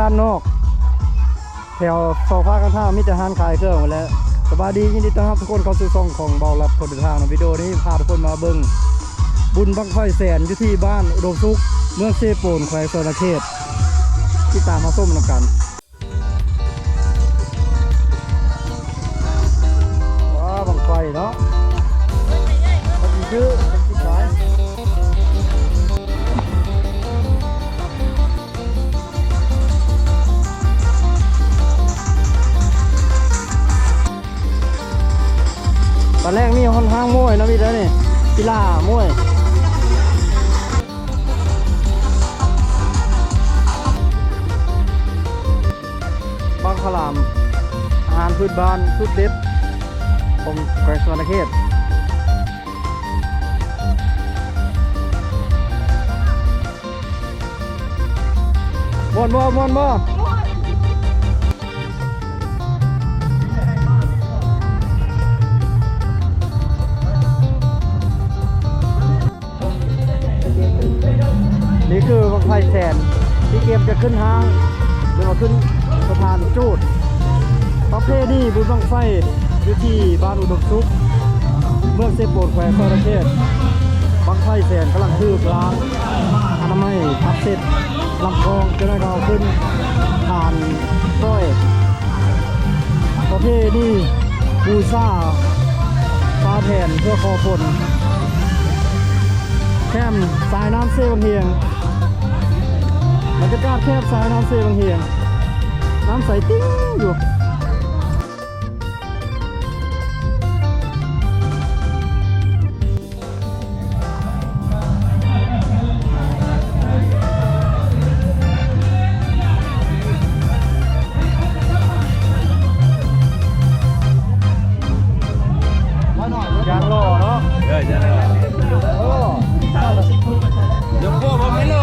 ດ້ານນອກ ແຖວຊອກພາກຂ້າງທາງມີແຕ່ຮ້ານຂາຍເຄື່ອງແຫຼະ. ສະບາຍດີ ຍິນດີຕ້ອນຮັບທຸກຄົນເຂົ້າສູ່ຊ່ອງຂອງເບົາລັດຄົນເດີນທາງເນາະ. ວິດີໂອນີ້ພາທຸກຄົນມາເບິ່ງບຸນບັ້ງໄຟແສນຢູ່ທີ່ບ້ານອຸດົມສຸກ ເມືອງເຊໂປນ ແຂວງສະຫວັນນະເຂດ. ຕິດຕາມມາຊົມນຳກັນ. ວ້າ ບັ້ງໄຟເນາະ ມັນຊິຄື ມັນຊິຂາຍ. ຕອນແລກມີຮອດຫ້າງມວຍເນາະ ມີແຕ່ນີ້ ກິລາມວຍ. ບັ້ງຂະຫຼາມ ອາຫານພື້ນບ້ານສຸດເດັດຂອງແຂວງສະຫວັນນະເຂດ. ມ່ວນບໍ່? ມ່ວນບໍ່? ນີ້ຄືບັ້ງໄຟແສນທີ່ກຽມຈະຂຶ້ນຫ້າງ ຫຼືວ່າຂຶ້ນສະພານຈູດ. ປະເພນີບຸນບັ້ງໄຟຢູ່ທີ່ບ້ານອຸດົມສຸກ ເມືອງເຊໂປນ ແຂວງສະຫວັນນະເຂດ. ບັ້ງໄຟແສນກຳລັງຖືກລ້າງອະນາໄມ ພັບເຊັດ ລຳຄອງ ເຈົ້າໜ້າທີ່ເອົາຂຶ້ນຖານກ້ອຍ. ປະເພນີບູຊາປາແທນເພື່ອຂໍຝົນ. ແຄມສາຍນ້ຳເຊວັງຮຽງ ບັນຍາກາດແຄມສາຍນ້ຳເຊວັງຮຽງ ນ້ຳໃສຕິ່ງຢູ່. ຢ່າງຫຼໍ່ເນາະ ເອີ ຢ່າງຫຼໍ່ ໂອ້ ດຽວໂຄບໍ່ມີໂລ.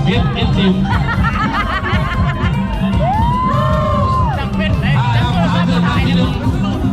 ເຮັດ ເຮັດ ທີມ ຈັກເປັນໄດ໋ ຈັກເປັນໄດ໋ ທີໜຶ່ງ.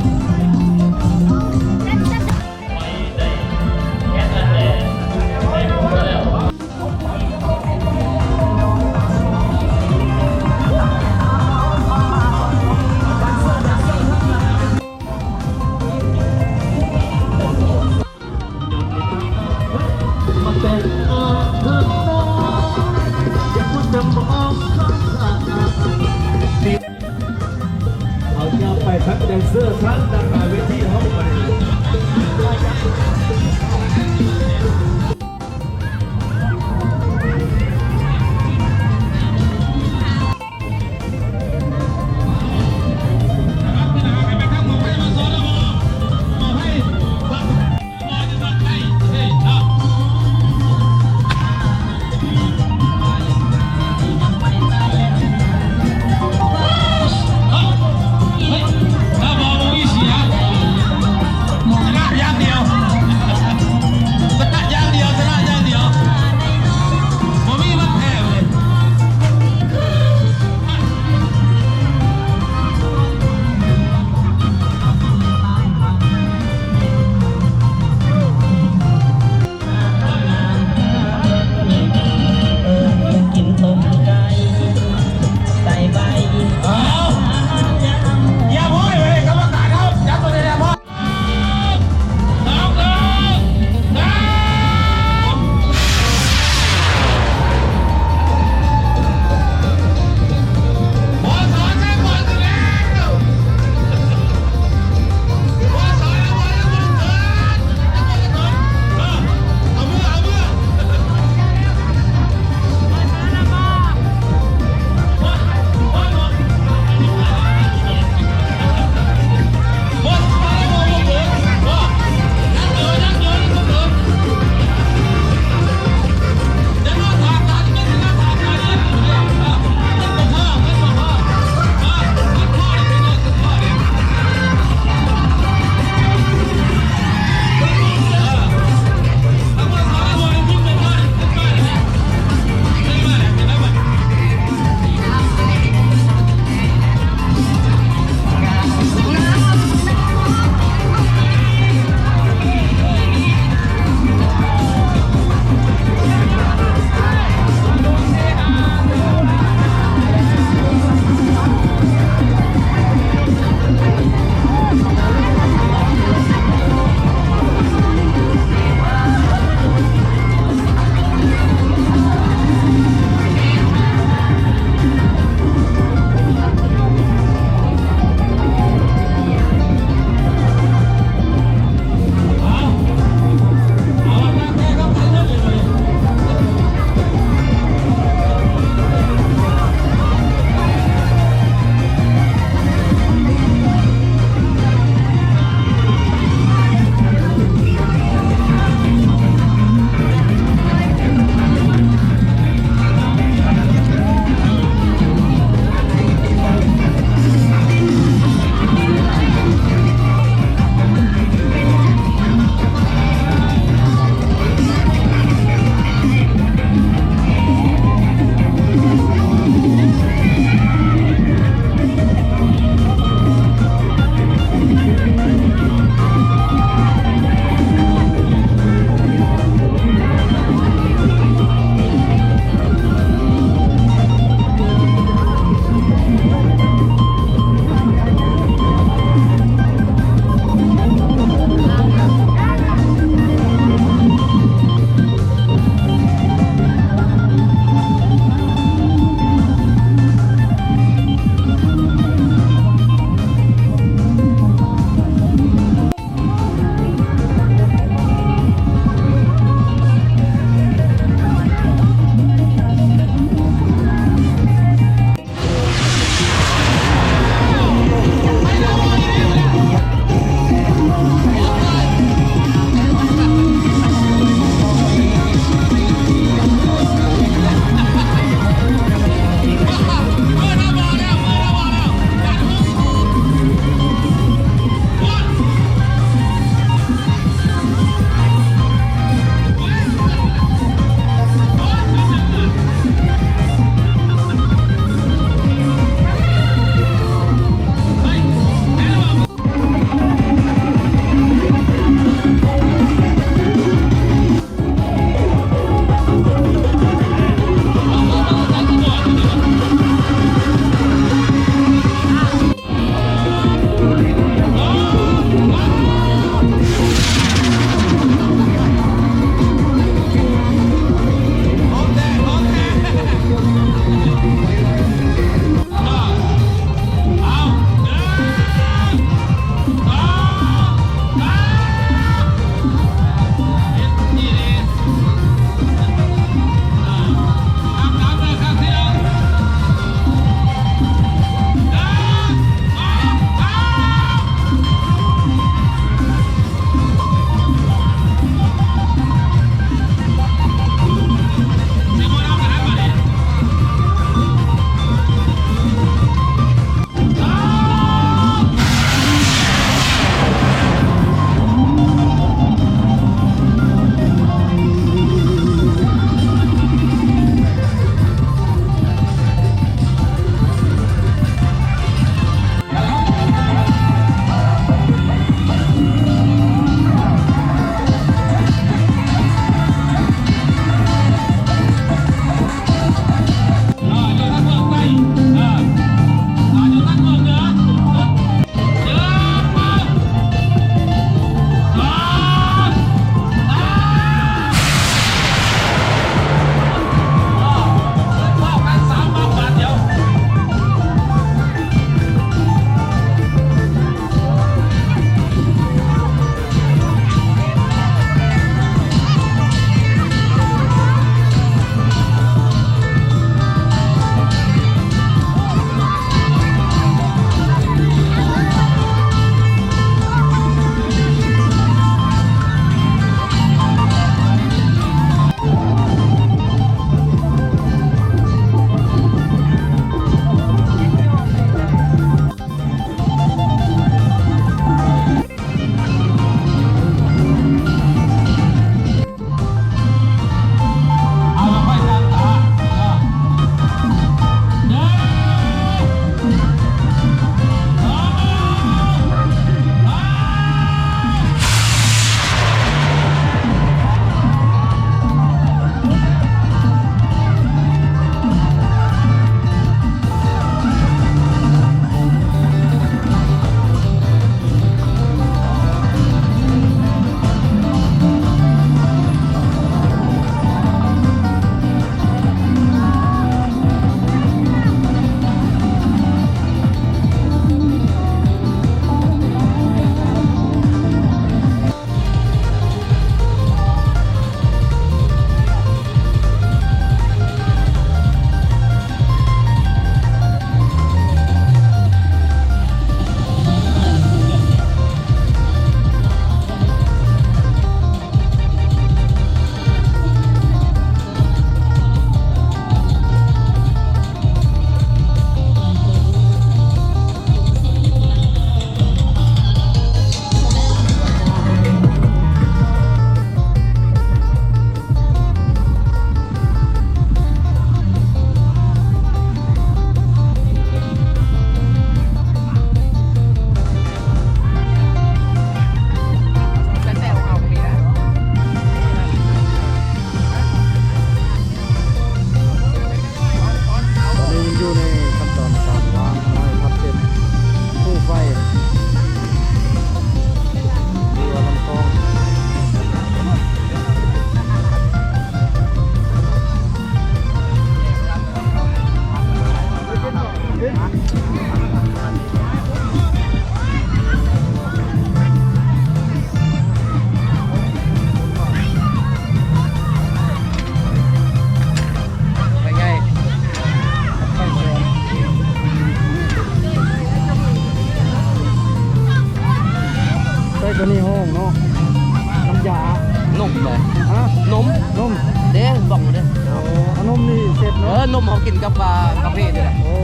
ບ້ອງເດ້. ໂອ້ ເອົານົມນີ້ເຊັດເນາະ. ເອີ ນົມເຮົາກິນກັບ ອ່າ ກາເຟນີ້ແຫຼະ. ໂອ້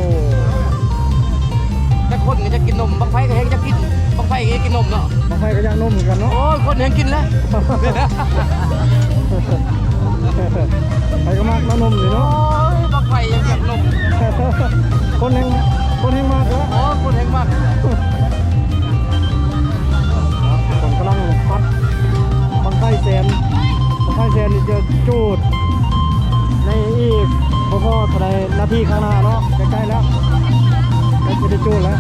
ແຕ່ຄົນກໍຢາກກິນນົມ ບັ້ງໄຟກໍແຮງຢາກກິນ ບັ້ງໄຟກໍຢາກກິນນົມເນາະ. ບັ້ງໄຟກໍຢາກນົມຄືກັນເນາະ. ໂອ້ຍ ຄົນແຮງກິນແຫຼະ ໃຜກໍມັກເນາະນົມນີ້ເນາະ. ໂອ້ຍ ບັ້ງໄຟຍັງຢາກນົມ ຄົນແຮງ ຄົນແຮງມັກເນາະ. ໂອ້ຍ ຄົນແຮງມັກ. ເພິ່ນກຳລັງປັດບັ້ງໄຟແສນ ບັ້ງໄຟແສນນີ້ຈະຈູດໃນອີກບໍ່ພໍເທົ່າໃດນາທີຂ້າງໜ້າເນາະ. ໃກ້ໆແລ້ວ ໃກ້ຊິໄດ້ຈູດແລ້ວ.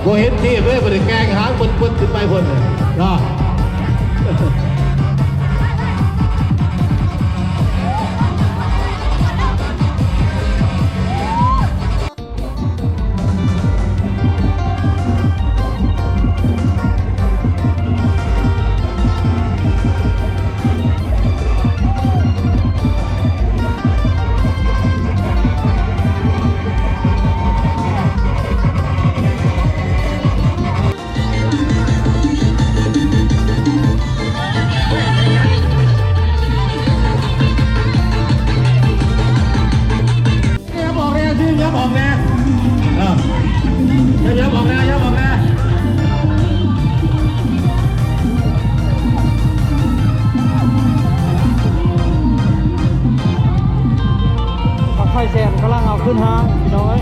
ບໍ່ເຫັນທີບເລີຍ ບໍ່ໄດ້ແກງຫາງເປີດໆຂຶ້ນໄປພຸ້ນເນາະ. ขยับออกแน่ ทีม ขยับออกแน่ เออ ขยับออกแน่ ขยับออกแน่ บั้งไฟแสนกำลังเอาขึ้นห้าง พี่น้องเอ้ย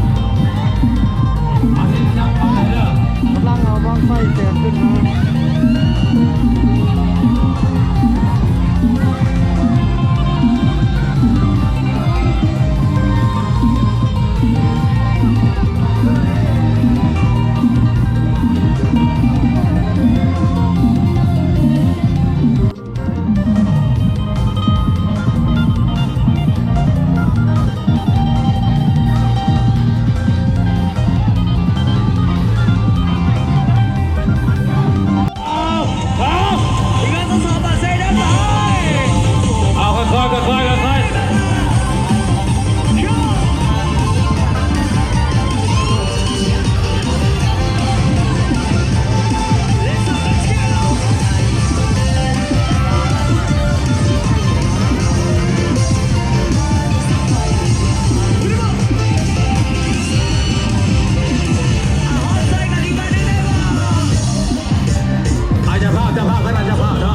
กำลังเอาบั้งไฟแสนขึ้นห้าง. เอา เอา เอา อีกแล้ว ทดสอบตัดเส้นเรียบร้อย เอา ค่อยๆ ค่อยๆ ค่อยๆ ອາ ເຈົ້າພາບ ເຈົ້າພາບ ເພິ່ນເຈົ້າພາບເນາະ.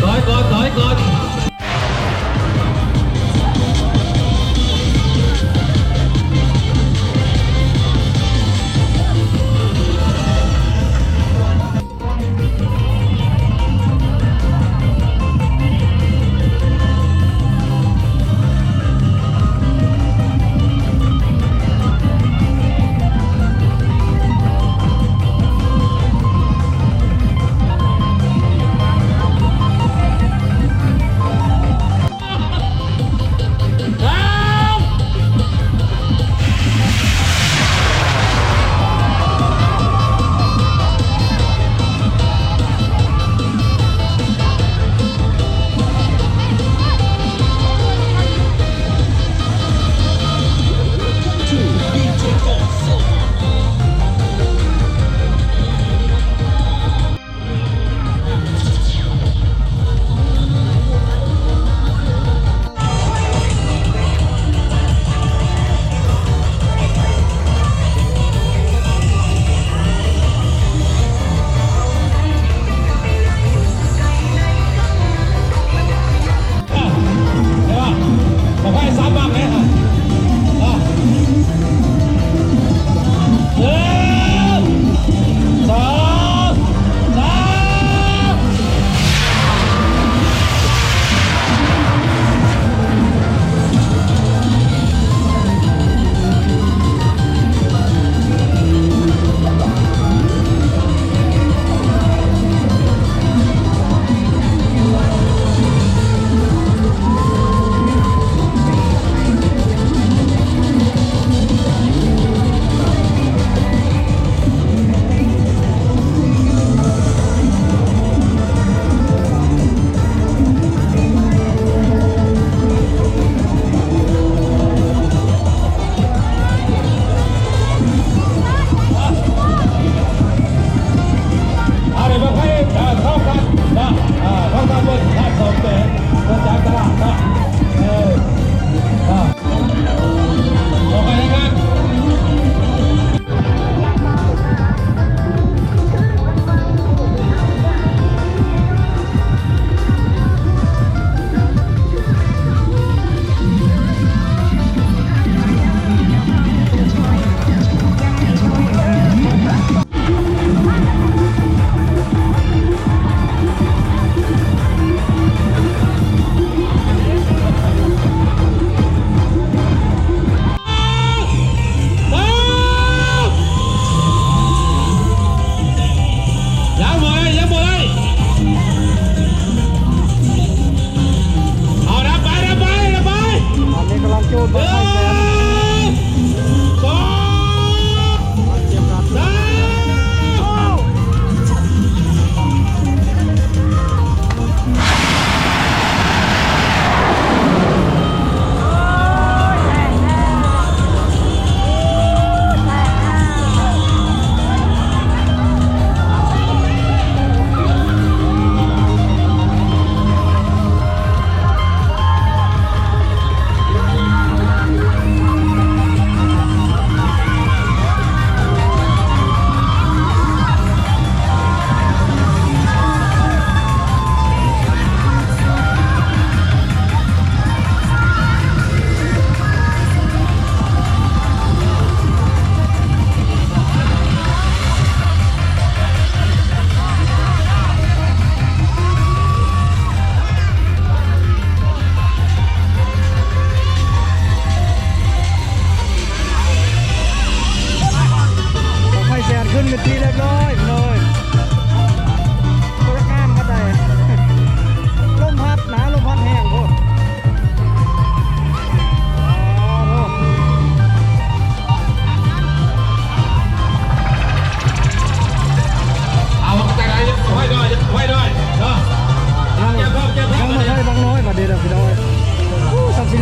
ถอยก่อน ถอยก่อน.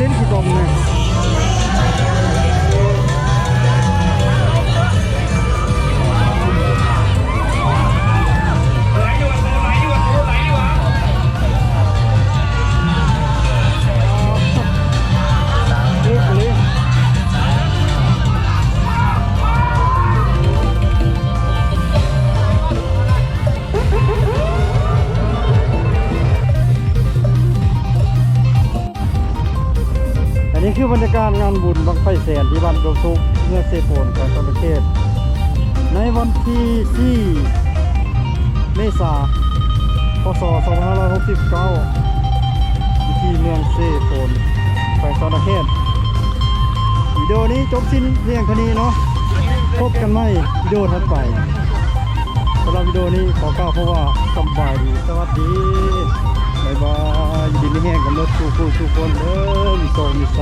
ຫຼິ້ນຂີ້ຕົມນີ້ ອັນນີ້ຄືບັນຍາກາດງານບຸນບັ້ງໄຟແສນທີ່ບ້ານອຸດົມສຸກ ເມືອງເຊໂປນ ແຂວງສະຫວັນນະເຂດ ໃນວັນທີສີ່ ເມສາ ພ.ສ. ສອງພັນຫ້າຮ້ອຍຫົກສິບເກົ້າ ຢູ່ທີ່ເມືອງເຊໂປນ ແຂວງສະຫວັນນະເຂດ. ວິດີໂອນີ້ຈົບສິ້ນພຽງເທົ່ານີ້ເນາະ ພົບກັນໃໝ່ວິດີໂອຖັດໄປ. ສຳລັບວິດີໂອນີ້ຂໍກ່າວຄຳວ່າສຳບາຍດີ ສະຫວັດດີ ບາຍບາຍ ຢູ່ດີມີແຮງກັນເບິດສູ່ຜູ້ສູ່ຄົນເດີ ມີໂຊກມີໄຊ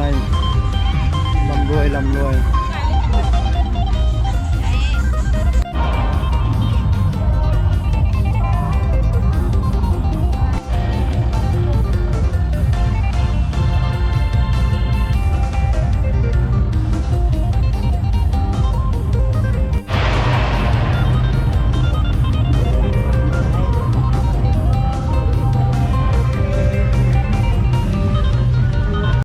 ລ່ຳລວຍ ລ່ຳລວຍ.